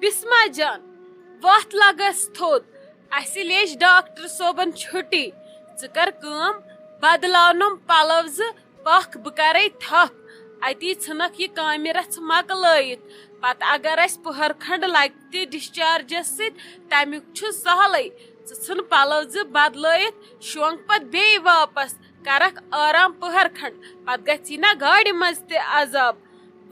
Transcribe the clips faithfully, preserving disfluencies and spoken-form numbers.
بسمہ جان، وتھ لگس تھوٚد۔ اسہِ لیچھ ڈاکٹر صٲبن چھُٹی۔ ژٕ کر کٲم، بدلاونم پلو زٕ، پکھ بہٕ کرے تھپھ۔ اتی ژھٕنکھ یہِ کامہِ رژھ مۄکلٲیِتھ۔ پتہٕ اگر اسہِ پٔہر کھنڈ لگہِ تہِ ڈسچارجس سۭتۍ، تمیُک چھُ سہلٕے۔ ژٕ ژھٕن پلو زٕ بدلٲیِتھ، شۄنٛگ پتہٕ بیٚیہِ واپس۔ کرکھ آرام پٔہر کھنڈ، پتہٕ گژھی نہ گاڑِ منٛز تہِ عذاب۔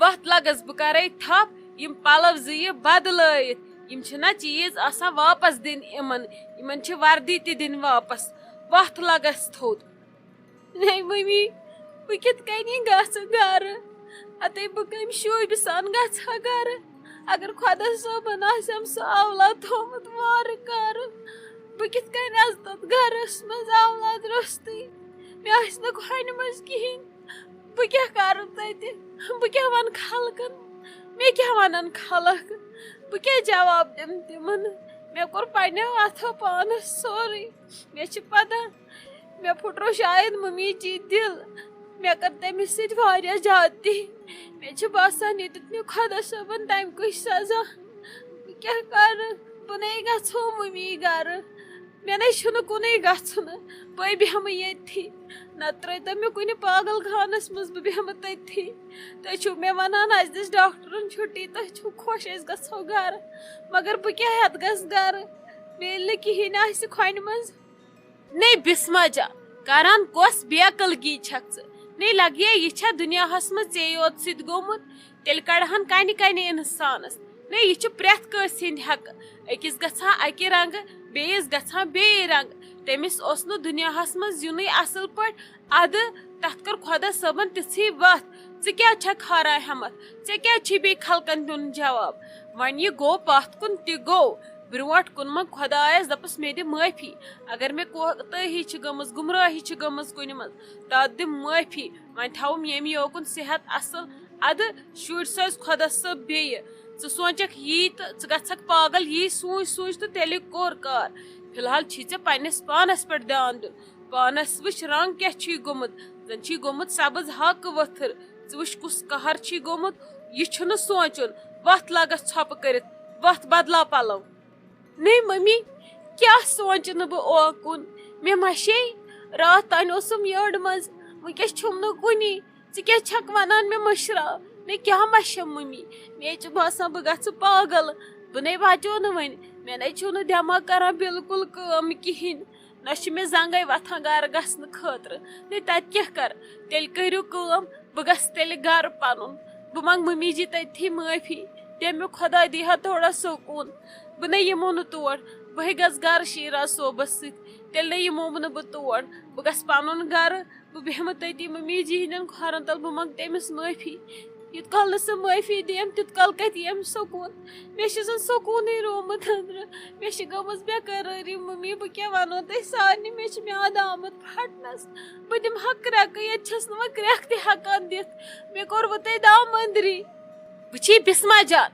وتھ لگس بہٕ کرے تھپھ، یِم پلو زٕ یہِ بدلٲیِتھ۔ یِم چھِنہ چیٖز آسان واپس دِنۍ یِمن، یِمن چھِ وردی تہِ دِنۍ واپس۔ وتھ لگس تھوٚد۔ نَے مٔمی، بہٕ کِتھ کٔنی گژھٕ گرٕ؟ اَتے بہٕ کَمہِ شوٗبہِ سان گژھٕ ہا گرٕ؟ اگر خۄدا صٲبن آسٮ۪م سُہ اولاد تھوٚومُت وارٕ کارٕ، بہٕ کِتھ کٔنۍ اَژٕ تَتھ گرس منٛز اولاد روٚستُے؟ مےٚ آسہِ نہٕ کھۄنہِ منٛز کِہیٖنۍ۔ بہٕ کیٛاہ کَرٕ تَتہِ؟ بہٕ کیٛاہ وَنہٕ خلقن؟ مےٚ کیٛاہ وَنَن خلق؟ بہٕ کیٛاہ جواب دِمہٕ تِمن؟ مےٚ کوٚر پنٛنیو اَتھو پانس سورُے۔ مےٚ چھِ پتہ، مےٚ پھُٹرو شاید مٔمی جی دِل۔ مےٚ کٔر تٔمِس سۭتۍ واریاہ زیادتی۔ مےٚ چھُ باسان، یہِ دیُت مےٚ خۄدا صٲبن تَمہِ کُے سزا۔ بہٕ کیٛاہ کَرٕ؟ بہٕ نے گژھو مٔمی گرٕ۔ مےٚ نے چھُنہٕ کُنُے گژھُن۔ بہٕ بیٚہمہٕ ییٚتھی۔ نتہٕ ترٛٲیتو مےٚ کُنہِ پاگل خانس منٛز، بہٕ بیٚہمہٕ تٔتھی۔ تُہۍ چھِو مےٚ ونان، اسہِ دِژ ڈاکٹرن چھُٹی، تُہۍ چھِو خۄش، أسۍ گژھو گرٕ۔ مگر بہٕ کیٛاہ ہٮ۪تھ گژھٕ گرٕ؟ مےٚ ییٚلہِ نہٕ کِہیٖنۍ آسہِ کھۄنہِ منٛز۔ نے بسمہ جان، کران کۄس بے عقلگی چھکھ ژٕ؟ نے لگیے یہِ چھا دُنیاہس منٛز ژےٚ یوت سۭتۍ گوٚمُت؟ تیٚلہِ کڑہن کنہِ کنہِ انسانس۔ نے، یہِ چھُ پرٛٮ۪تھ کٲنٛسہِ ہٕنٛدِ حقہٕ۔ أکِس گژھان اکہِ رنگہٕ، بیٚیِس گژھان بیٚیہِ رنگہٕ۔ تٔمِس اوس نہٕ دُنیاہس منٛز یُنُے اصل پٲٹھۍ۔ ادٕ تتھ کٔر خۄدا صٲبن تِژھٕے وتھ۔ ژٕ کیٛازِ چھکھ ہاران ہٮ۪متھ؟ ژےٚ کیٛازِ چھُے بیٚیہِ خلقن دیُن جواب؟ وۄنۍ یہِ گوٚو پتھ کُن تہِ گوٚو۔ برونٛٹھ کُن منٛگ خۄدایس، دپس، مےٚ دِ معٲفی۔ اگر مےٚ کوتٲہی چھِ گٔمٕژ، گمراہی چھِ گٔمٕژ کُنہِ منٛز، تتھ دِ معٲفی۔ وۄنۍ تھاوُم ییٚمہِ یوکُن صحت اصل۔ ادٕ شُرۍ سوزِ خۄدا صٲب بیٚیہِ۔ ژٕ سونٛچکھ یی تہٕ ژٕ گژھکھ پاگل، یی سوٗنٛچ سوٗنٛچ تہٕ تیٚلہِ کوٚر کار۔ فی الحال چھی ژےٚ پننِس پانس پٮ۪ٹھ دیان دیُن۔ پانس وٕچھ، رنگ کیٛاہ چھُے گوٚمُت؟ زن چھُے گوٚمُت سبز ہاکہٕ ؤتھٕر۔ ژٕ وٕچھ، کُس قہر چھُے گوٚمُت۔ یہِ چھُنہٕ سونٛچُن۔ وتھ لگس ژھۄپہٕ کٔرِتھ، وتھ بدلاو پلو۔ نے ممی، کیٛاہ سونٛچہٕ نہٕ بہٕ اوکُن؟ مےٚ مشے۔ راتھ تانۍ اوسُم یٔڈ منٛز، وٕنکیٚس چھُم نہٕ کُنی۔ ژٕ کیٛاہ چھکھ ونان مےٚ مٔشراو؟ مےٚ کیٛاہ مشم ممی؟ مےٚ چھُ باسان بہٕ گژھٕ پاگل۔ بہٕ نے بچو نہٕ وۄنۍ۔ مےٚ نے چھُنہٕ دٮ۪ماغ کران بالکل کٲم کِہیٖنۍ۔ نہ چھُ مےٚ زنگے وۄتھان گرٕ گژھنہٕ خٲطرٕ۔ نے تتہِ کیٛاہ کرٕ؟ تیٚلہِ کٔرِو کٲم، بہٕ گژھٕ تیٚلہِ گرٕ پنُن۔ بہٕ منٛگہٕ مٔمی جی تٔتھی معٲفی۔ تٔمۍ خۄدا دی ہا تھوڑا سکوٗن۔ بہٕ نے یِمو نہٕ تور۔ بہٕ ہے گژھٕ گرٕ شیراز صٲبس سۭتۍ۔ تیٚلہِ نے یِمو نہٕ بہٕ تور۔ بہٕ گژھٕ پنُن گرٕ۔ بہٕ بیٚہمہٕ تٔتی مٔمی جی ہٕنٛدٮ۪ن کھۄرن تل۔ بہٕ منٛگہٕ تٔمِس معٲفی۔ یوٗت کال نہٕ سۄ معٲفی دِیم، تیوٗت کال کتہِ یِیم سکوٗن؟ مےٚ چھُ زن سکوٗنٕے روومُت أنٛدرٕ۔ مےٚ چھِ گٔمٕژ بے قرٲری مٔمی۔ بہٕ کیٛاہ ونو تۄہہِ سارنٕے؟ مےٚ چھِ میٛادٕ آمُت پھٹنس۔ بہٕ دِمہٕ ہا کرٛٮ۪کہٕ، ییٚتہِ چھَس نہٕ وۄنۍ کرٛٮ۪کھ تہِ ہٮ۪کان دِتھ۔ مےٚ کوٚر وۄنۍ تۄہہِ دم أنٛدری۔ وٕچھی بسمہ جان،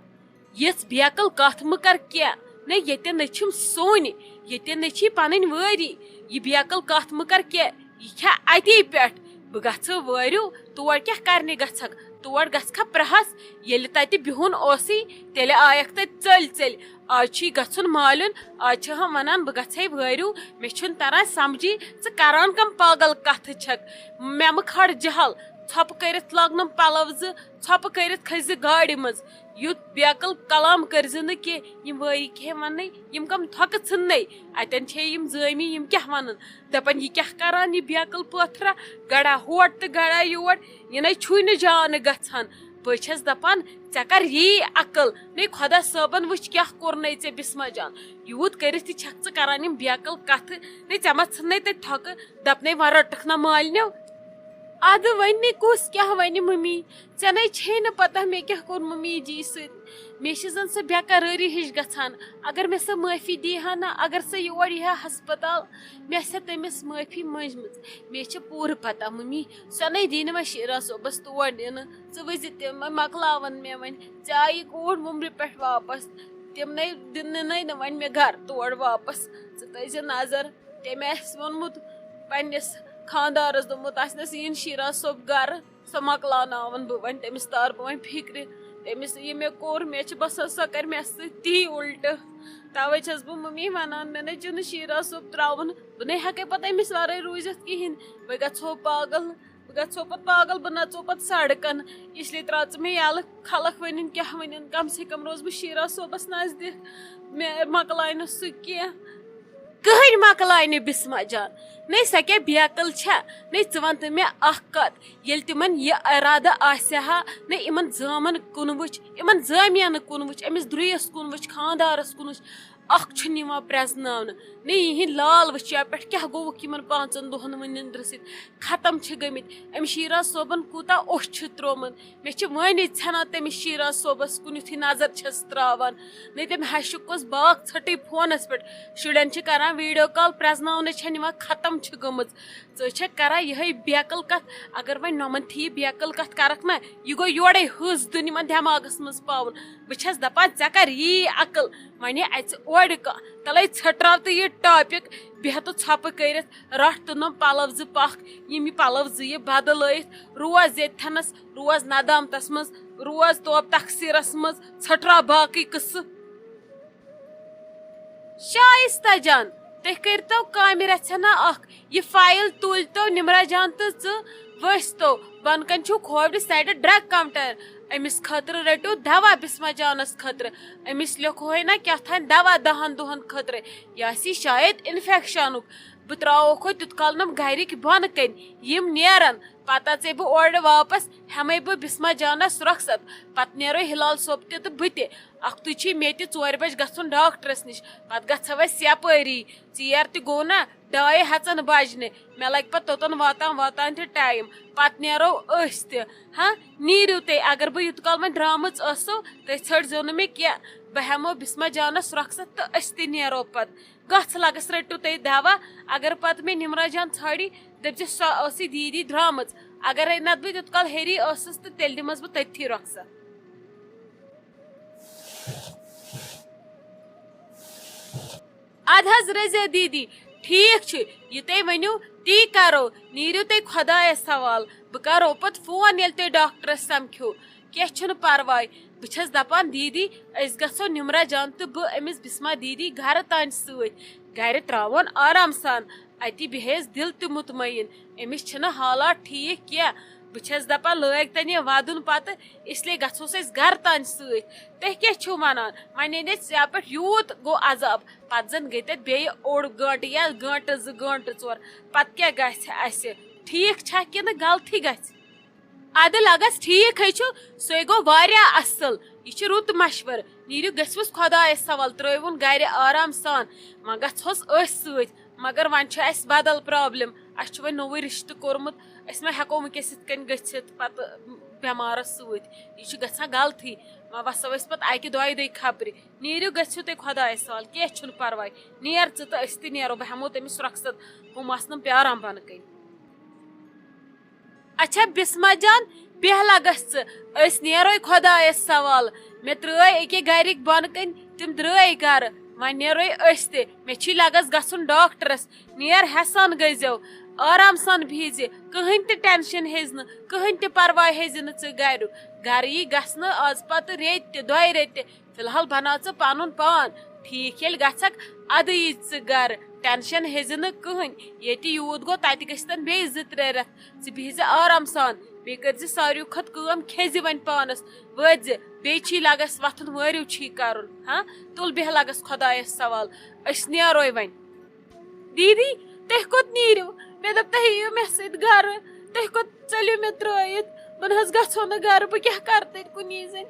یِژھ بے عقل کتھ مہٕ کر کینٛہہ۔ نہ، ییٚتٮ۪ن نہ چھِم سونۍ، ییٚتٮ۪ن نہ چھی پنٕنۍ وٲری۔ یہِ بے عقل کتھ مہٕ کر کینٛہہ، یہِ چھےٚ اتی پٮ۪ٹھ۔ بہٕ گژھٕ وٲرِو، تور کیٛاہ کرنہِ گژھکھ؟ تور گژھکھا پرٛہس؟ ییٚلہِ تتہِ بِہُن اوسُے، تیٚلہِ آیکھ تتہِ ژٔلۍ ژٔلۍ۔ آز چھُے گژھُن مالیُن، آز چھِ ہم ونان بہٕ گژھے وٲرِو۔ مےٚ چھُنہٕ تران سمجھی، ژٕ کران کم پاگل کتھٕ چھکھ؟ مےٚ مہٕ کھڑ جہل، ژھۄپہٕ کٔرِتھ لاگنم پلو زٕ، ژھۄپہٕ کٔرِتھ کھٔسۍ زِ گاڑِ منٛز۔ یُتھ بے عقل کلام کٔرۍ زِ نہٕ کینٛہہ۔ یِم وٲری کیٛاہ ونے، یِم کم تھۄکہٕ ژھٕننے۔ اتٮ۪ن چھے یِم زٲمی، یِم کیٛاہ ونن؟ دپن، یہِ کیٛاہ کران، یہِ بے عقل پٲتھرا؟ گڑا ہور تہٕ گڑا یور، یہِ نے چھُے نہٕ جان گژھان۔ بہٕ چھس دپان، ژےٚ کر یی عقل؟ نے خۄدا صٲبن وٕچھ، کیٛاہ کوٚرنے ژےٚ بسمہ جان؟ یوٗت کٔرِتھ تہِ چھکھ ژٕ کران یِم بے عقل کتھٕ۔ نے ژےٚ ما ژھٕننے تتہِ تھۄکہٕ؟ دپنے، وۄنۍ رٹکھ نہ مالنیو۔ ادٕ وۄنۍ نے کُس کیٛاہ ونہِ ممی؟ ژےٚ نے چھے نہٕ پتہ مےٚ کیٛاہ کوٚر ممی جی سۭتۍ۔ مےٚ چھِ زن سۄ بے قرٲری ہِش گژھان۔ اگر مےٚ سۄ معٲفی دی ہا نہ، اگر سۄ یور یی ہا ہسپتال، مےٚ آسہِ ہا تٔمِس معٲفی مٔنٛجمٕژ۔ مےٚ چھِ پوٗرٕ پتہ ممی، سۄ نے دی نہٕ وۄنۍ شیراز صٲبس تور نِنہٕ۔ ژٕ وٕچھ زِ تِم مۄکلاون مےٚ وۄنۍ۔ ژےٚ آیی کوٗر وُمرِ پٮ۪ٹھ واپس۔ تِم نے دِنہٕ نے نہٕ وۄنۍ مےٚ گرٕ تور واپس۔ ژٕ تھٲیزِ نظر، تٔمۍ آسہِ ووٚنمُت پننِس خاندارس، دوٚپمُت آسہِ نس یِن شیراز صٲب گرٕ، سۄ مۄکلاوناون بہٕ وۄنۍ، تٔمِس تارٕ بہٕ وۄنۍ فِکرِ۔ أمِس یہِ مےٚ کوٚر، مےٚ چھِ باسان، سۄ کَرِ مےٚ سۭتۍ تی اُلٹہٕ۔ تَوَے چھَس بہٕ مٔمی وَنان، مےٚ نَے چھُنہٕ شیٖرا صٲب ترٛاوُن، بہٕ نَے ہٮ۪کَے پَتہٕ أمِس وَرٲے روٗزِتھ کِہیٖنۍ۔ بہٕ گژھو پاگل، بہٕ گژھو پَتہٕ پاگل، بہٕ نَژو پَتہٕ سڑکَن۔ اس لیے ترٛاو ژٕ مےٚ یَلہٕ، خلق وَنن کیٛاہ وَنن، کم سے کم روزٕ بہٕ شیٖرا صٲبَس نزدیٖک، مےٚ مۄکلاے نہٕ سُہ کینٛہہ۔ کٕہٕنۍ مۄکلاے نہٕ بسمہ جان۔ نے سۄ کیٛاہ بیکل چھےٚ؟ نے ژٕ وَن تہٕ مےٚ اَکھ کَتھ، ییٚلہِ تِمَن یہِ اِرادٕ آسہِ ہا، نے یِمَن زامَن کُن وٕچھ، یِمَن زٲمیَنہٕ کُن وٕچھ، أمِس درٛویَس کُن وٕچھ، خانٛدارَس کُن وٕچھ، اَکھ چھُنہٕ یِوان پرٛزناونہٕ۔ نے یِہِنٛدۍ لال وٕچھِ یا پٮ۪ٹھ کیٛاہ گوٚوُکھ یِمَن پانٛژَن دۄہَن وٕنِنٛدرٕ سۭتۍ؟ ختم چھِ گٔمٕتۍ۔ أمۍ شیٖرا صٲبَن کوٗتاہ اوٚش چھُ ترٛوومُت۔ مےٚ چھِ وٲنی ژھٮ۪نان تٔمِس شیٖرا صٲبَس کُن، یُتھُے نظر چھَس ترٛاوان۔ نے تٔمۍ ہَشہِ کُس باغ ژھٔٹٕے فونَس پٮ۪ٹھ۔ شُرٮ۪ن چھِ کَران video call، پرٛزناونَے چھَنہٕ یِوان، ختم چھِ گٔمٕژ۔ ژٕ چھَکھ کَران یِہوٚے بیکٕل کَتھ۔ اگر وۄنۍ نۄمَن تھی یہِ بیکٕل کَتھ کَرَکھ نہ، یہِ گوٚو یورَے حٕس دیُن یِمَن دٮ۪ماغَس منٛز پاوُن۔ بہٕ چھَس دَپان، ژےٚ کَر یی عقل؟ وۄنۍ یہِ اَژِ اورٕ کانٛہہ، تَلَے ژھٔٹراو تہٕ یہِ topic، بیٚہہ تہٕ ژھۄپہٕ کٔرِتھ، رَٹھ تہٕ نۄم پَلَو زٕ پَکھ، یِم یہِ پَلَو زٕ یہِ بدلٲیِتھ، روز ییٚتھٮ۪نَس، روز ندامتس منٛز، روز توب تقصیرس منٛز، ژھٹرا باقٕے قصہٕ۔ شائستہ جان، تُہۍ کٔرتو کامہِ رژھنا اکھ، یہِ file تُلتو نمرہ جان تہٕ ژٕ ؤسۍتو۔ بۄنہٕ کنہِ چھُو کھوورِ side drug counter۔ أمِس خٲطرٕ رٔٹِو دوا بسمہ جانس خٲطرٕ۔ أمِس لیکھوہے نہ کیٛاہ تھانۍ دوا دہن دۄہن خٲطرٕ۔ یہِ آسی شاید infectionُک۔ بہٕ ترٛاووکھ تیُت کال نۄم گرِکۍ بۄنہٕ کنۍ۔ یِم نیرن۔ پتہٕ اژے بہٕ اورٕ واپس، ہٮ۪مے بہٕ بسمہ جانس رۄخصت۔ پتہٕ نیرو ہلال صٲب تہِ تہٕ بہٕ تہِ۔ اکھتُے چھُے مےٚ تہِ ژورِ بجہِ گژھُن ڈاکٹرس نِش۔ پتہٕ گژھو أسۍ یپٲری۔ ژیر تہِ گوٚو نا، ڈاے ہژن بجنہِ۔ مےٚ لگہِ پتہٕ توٚتن واتان واتان تہِ time۔ پتہٕ نیرو أسۍ تہِ۔ ہاں، نیٖرِو تُہۍ۔ اگر بہٕ یوٗت کال وۄنۍ درامٕژ ٲسٕو، تُہۍ ژھٲنٛڈزیو نہٕ مےٚ کینٛہہ۔ بہٕ ہٮ۪مو بسمہ جانس رۄخصت تہٕ أسۍ تہِ نیرو پتہٕ۔ گژھ لگس رٔٹِو تُہۍ دوا۔ اگر پتہٕ مےٚ نمرہ جان ژھانٛڈی، دٔپزِ سۄ ٲسٕے دیٖدی درٛامٕژ۔ اگرے نتہٕ بہٕ تیُت کال ہیٚری ٲسٕس تہٕ تیٚلہِ دِمس بہٕ تٔتھی رۄخصت۔ ادٕ حظ رضیہ دیٖدی، ٹھیٖک چھُ، یہِ تُہۍ ؤنِو تی کرو۔ نیٖرِو تُہۍ خۄدایس حوالہٕ، بہٕ کرو پتہٕ فون ییٚلہِ تُہۍ ڈاکٹرس سمکھِو۔ کینٛہہ چھُنہٕ پرواے۔ بہٕ چھَس دَپان، دیٖدی، أسۍ گژھو نِمرا جان تہٕ بہٕ أمِس بِسما دیٖدی گَرٕ تانۍ سۭتۍ۔ گَرِ ترٛاوون آرام سان۔ اَتی بیٚہیَس دِل تہِ مطمئن۔ أمِس چھِنہٕ حالات ٹھیٖک کینٛہہ۔ بہٕ چھَس دَپان، لٲگۍ تَن یہِ وَدُن پَتہٕ، اس لیے گژھوس أسۍ گَرٕ تانۍ سۭتۍ۔ تُہۍ کیٛاہ چھِو وَنان؟ وۄنۍ ییٚلہِ اَسہِ ژےٚ پٮ۪ٹھ یوٗت گوٚو عذاب، پَتہٕ زَن گٔے تَتہِ بیٚیہِ اوٚڑ گٲنٛٹہٕ یا گٲنٛٹہٕ زٕ گٲنٛٹہٕ ژور۔ پَتہٕ کیٛاہ گژھِ اَسہِ؟ ٹھیٖک چھا کِنہٕ غلطٕے گژھِ؟ اَدٕ لَگَس ٹھیٖک ہے چھُ، سُے گوٚو واریاہ اَصٕل۔ یہِ چھُ رُت مَشوَرٕ۔ نیٖرِو گٔژھِوُس خۄدایَس حوال، ترٛٲیوُن گَرِ آرام سان۔ وۄنۍ گژھوس أسۍ سۭتۍ، مگر وۄنۍ چھُ اَسہِ بدل problem۔ اَسہِ چھُ وۄنۍ نوٚوُے رِشتہٕ کوٚرمُت، أسۍ ما ہٮ۪کو وٕنۍکٮ۪س یِتھ کٔنۍ گٔژھِتھ پَتہٕ بٮ۪مارَس سۭتۍ؟ یہِ چھُ گژھان غلطٕے۔ وۄنۍ وَسو أسۍ پَتہٕ اَکہِ دۄیہِ دۄہہِ خبرِ۔ نیٖرِو گٔژھِو تُہۍ خۄدایَس حوال، کینٛہہ چھُنہٕ پَرواے۔ نیر ژٕ تہٕ أسۍ تہِ نیرو، بہٕ ہٮ۪مو تٔمِس رۄخصت، ہُم آسنَم پیٛاران بۄنہٕ کَنۍ۔ اچھا بسمہ جان، بیٚہہ لگس ژٕ، أسۍ نیروے خۄدایس سوال۔ مےٚ ترٛٲے أکے گرِکۍ بۄنہٕ کنۍ، تِم درٛٲے گرٕ، وۄنۍ نیروے أسۍ تہِ۔ مےٚ چھی لگس گژھُن ڈاکٹرس۔ نیر ہٮ۪سان گٔزیو، آرام سان بِہزِ، کٕہٕنۍ تہِ tension ہیٚزِ نہٕ، کٕہٕنۍ تہِ پرواے ہیٚزِ نہٕ ژٕ گریُک۔ گرٕ یی گژھنہٕ آز پتہٕ ریٚتۍ تہِ، دۄیہِ ریٚتۍ تہِ۔ فی الحال بناو ژٕ پنُن پان ٹھیٖک، ییٚلہِ گژھکھ ادٕ یی ژٕ گرٕ، tension ہیٚزِ نہٕ کٕہٕنۍ۔ ییٚتہِ یوٗت گوٚو تتہِ گٔژھتن بیٚیہِ زٕ ترٛےٚ رٮ۪تھ۔ ژٕ بِہزِ آرام سان، بیٚیہِ کٔرزِ ساروی کھۄتہٕ کٲم، کھیٚزِ وۄنۍ پانس، وٲتزِ، بیٚیہِ چھی لگس وۄتھُن، وٲرِو چھی کرُن۔ ہاں، تُل بیٚہہ لگس خۄدایس سوال، أسۍ نیروے وۄنۍ۔ دیٖدی، تُہۍ کوٚت نیٖرِو؟ مےٚ دوٚپ، تُہۍ یِیِو مےٚ سۭتۍ گرٕ۔ تُہۍ کوٚت ژٔلِو مےٚ ترٛٲیِتھ؟ بہٕ نہٕ حظ گژھو نہٕ گرٕ، بہٕ کیٛاہ کرٕ تَتہِ کُنی زٔنۍ؟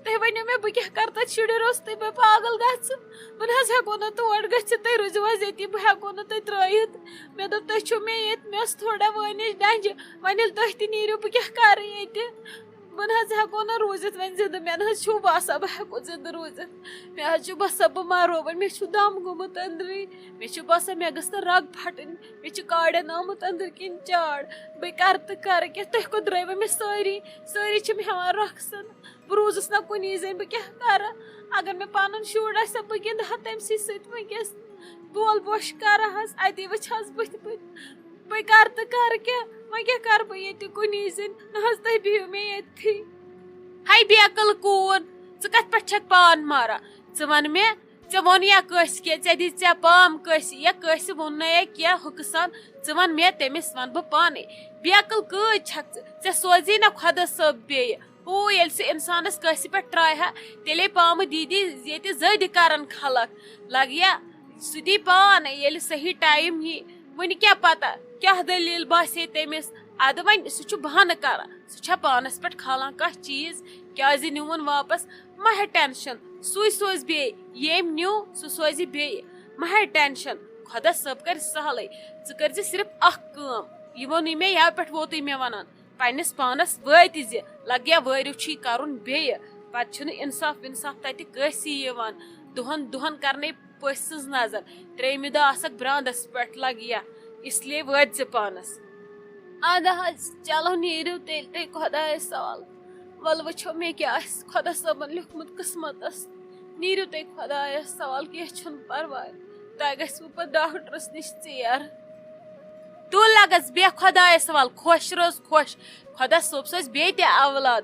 تُہۍ ؤنِو مےٚ، بہٕ کیٛاہ کرٕ تَتہِ؟ شُرۍ روٚستُے بہٕ پاگل گژھٕ۔ بہٕ نہٕ حظ ہٮ۪کو نہٕ تور گٔژھِتھ، تُہۍ روٗزِو حظ ییٚتی، بہٕ ہٮ۪کو نہٕ تۄہہِ ترٛٲیِتھ۔ مےٚ دوٚپ، تُہۍ چھِو مےٚ ییٚتہِ، مےٚ ٲس تھوڑا وٲنِج ڈَنٛجہِ، وۄنۍ ییٚلہِ تُہۍ تہِ نیٖرِو، بہٕ کیٛاہ کرٕ ییٚتہِ؟ بہٕ نہٕ حظ ہٮ۪کو نہٕ روٗزِتھ وۄنۍ زِندٕ، مےٚ نہٕ حظ چھُو باسان بہٕ ہٮ۪کو زِندٕ روٗزِتھ۔ مےٚ حظ چھُ باسان بہٕ مَرو وۄنۍ، مےٚ چھُ دَم گوٚمُت أنٛدرٕے، مےٚ چھُ باسان مےٚ گٔژھ نہٕ رَگ پھَٹٕنۍ، مےٚ چھُ کاڑٮ۪ن آمُت أنٛدرٕ کِنۍ چاڑ۔ بہٕ کَرٕ تہٕ کَرٕ کیٛاہ؟ تُہۍ کوٚت درٛٲیوٕ مےٚ سٲری؟ سٲری چھِ مےٚ ہٮ۪وان رۄخصت۔ بہٕ روٗزٕس نہ کُنی زٔنۍ، بہٕ کیٛاہ کَرٕ؟ اگر مےٚ پَنُن شُر آسہِ ہا، بہٕ گِنٛدٕ ہا تٔمۍ سٕے سۭتۍ وٕنۍکٮ۪س۔ بول بوش کَرٕ حظ، اَتی وٕچھ حظ بٕتھِ بٕتھِ۔ بہٕ کَرٕ تہٕ کَرٕ کیٛاہ؟ وۄنۍ کیٛاہ کَرٕ بہٕ ییٚتہِ کُنی زٔنۍ؟ نہ حظ، تُہۍ بِہِو مےٚ ییٚتھی۔ ہے بے عقل کوٗر، ژٕ کتھ پٮ۪ٹھ چھکھ پان ماران؟ ژٕ ون مےٚ، ژےٚ ووٚن یا کٲنٛسہِ کینٛہہ، ژےٚ دِژ ژےٚ پام کٲنٛسہِ یا کٲنٛسہِ ووٚن نہ یا کینٛہہ ہُکہٕ سان، ژٕ ون مےٚ تٔمِس ونہٕ بہٕ پانے۔ بے عقل کۭژ چھکھ ژٕ؟ ژےٚ سوزی نہ خۄدا صٲب بیٚیہِ۔ ہو، ییٚلہِ سُہ اِنسانَس کٲنٛسہِ پٮ۪ٹھ ترٛایہِ ہا، تیٚلے پامہٕ دیٖدی ییٚتہِ زٔدۍ کَرَن خلق۔ لَگیا سُہ دی پان، ییٚلہِ صحیح ٹایم یی۔ وٕنہِ کیٛاہ پَتہ کیٛاہ دٔلیٖل باسے تٔمِس۔ اَدٕ وۄنۍ سُہ چھُ بہانہٕ کَران، سُہ چھا پانَس پٮ۪ٹھ کھالان کانٛہہ چیٖز؟ کیٛازِ نیوٗوُن واپَس؟ مہ ہےٚ ٹٮ۪نشَن، سُے سوزِ بیٚیہِ۔ ییٚمۍ نیوٗ، سُہ سوزِ بیٚیہِ۔ مہ ہےٚ ٹٮ۪نشَن، خۄدا صٲب کَرِ سہلٕے۔ ژٕ کٔرۍزِ صرف اَکھ کٲم، یہِ ووٚنُے مےٚ، یَوٕ پٮ۪ٹھ ووتُے مےٚ وَنان۔ پننِس پانس وٲتۍ زِ لگیا وٲرِو چھُے کرُن بیٚیہِ۔ پتہٕ چھُنہٕ انصاف ونصاف تتہِ کٲنٛسی یِوان۔ دۄہن دۄہن کرنے پٔژھۍ سٕنٛز نظر، ترٛیٚیمہِ دۄہ آسکھ براندس پٮ۪ٹھ لگیا، اس لیے وٲتۍ زِ پانس۔ اَدٕ حظ، چلو نیٖرِو تیٚلہِ تُہۍ خۄدایس سوال۔ وَلہٕ وٕچھو مےٚ کیٛاہ آسہِ خۄدا صٲبن لیوٗکھمُت قٕسمتس۔ نیٖرِو تُہۍ خۄدایس سوال، کینٛہہ چھُنہٕ پرواے۔ تۄہہِ گژھِوٕ پتہٕ ڈاکٹرس نِش ژیر۔ تُل لگس بیٚہہ خۄدایس حوال، خۄش روز خۄش۔ خۄدا صٲب سوزِ بیٚیہِ تہِ اولاد۔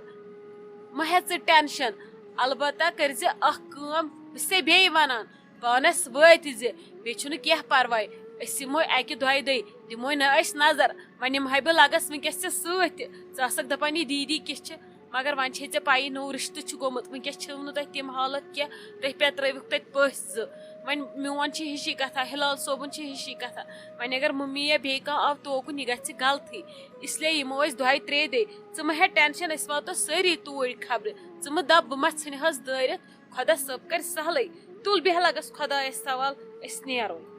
مہ ہےٚ ژٕ ٹینشن۔ البتہ کٔرزِ اکھ کٲم، بہٕ چھسے بیٚیہِ ونان، پانس وٲتۍ زِ، بیٚیہِ چھُنہٕ کینٛہہ پرواے۔ أسۍ یِمو اکہِ دۄیہِ دۄہہِ، دِموے نہ أسۍ نظر۔ وۄنۍ یِمہٕ ہاے بہٕ لگس وٕنکیٚس ژےٚ سۭتۍ تہِ۔ ژٕ آسکھ دپان یہِ دیٖدی کِژھ چھِ، مگر وۄنۍ چھے ژےٚ پَیی، نوٚو رِشتہٕ چھُ گوٚمُت، وٕنکیٚس چھِو نہٕ تۄہہِ تِم حالت کینٛہہ، تُہۍ پیٚترٲوِکھ تَتہِ پٔژھۍ زٕ۔ وۄنۍ میون چھِ ہِشی کَتھا، ہِلال صٲبُن چھِ ہِشی کَتھا۔ وۄنۍ اگر مٔمی یا بیٚیہِ کانٛہہ آو توکُن، یہِ گژھِ غلطٕے۔ اس لیے یِمو أسۍ دۄیہِ ترٛیٚیہِ دۄہہِ۔ ژٕ مہ ہےٚ ٹٮ۪نشَن، أسۍ واتو سٲری توٗرۍ خبرِ۔ ژٕ مہ دَپ بہٕ ما ژھٕنہِ ہَس دٲرِتھ، خۄدا صٲب کَرِ سہلٕے۔ تُل بیٚہہ لَگَس خۄدایَس سوال، أسۍ نیرو۔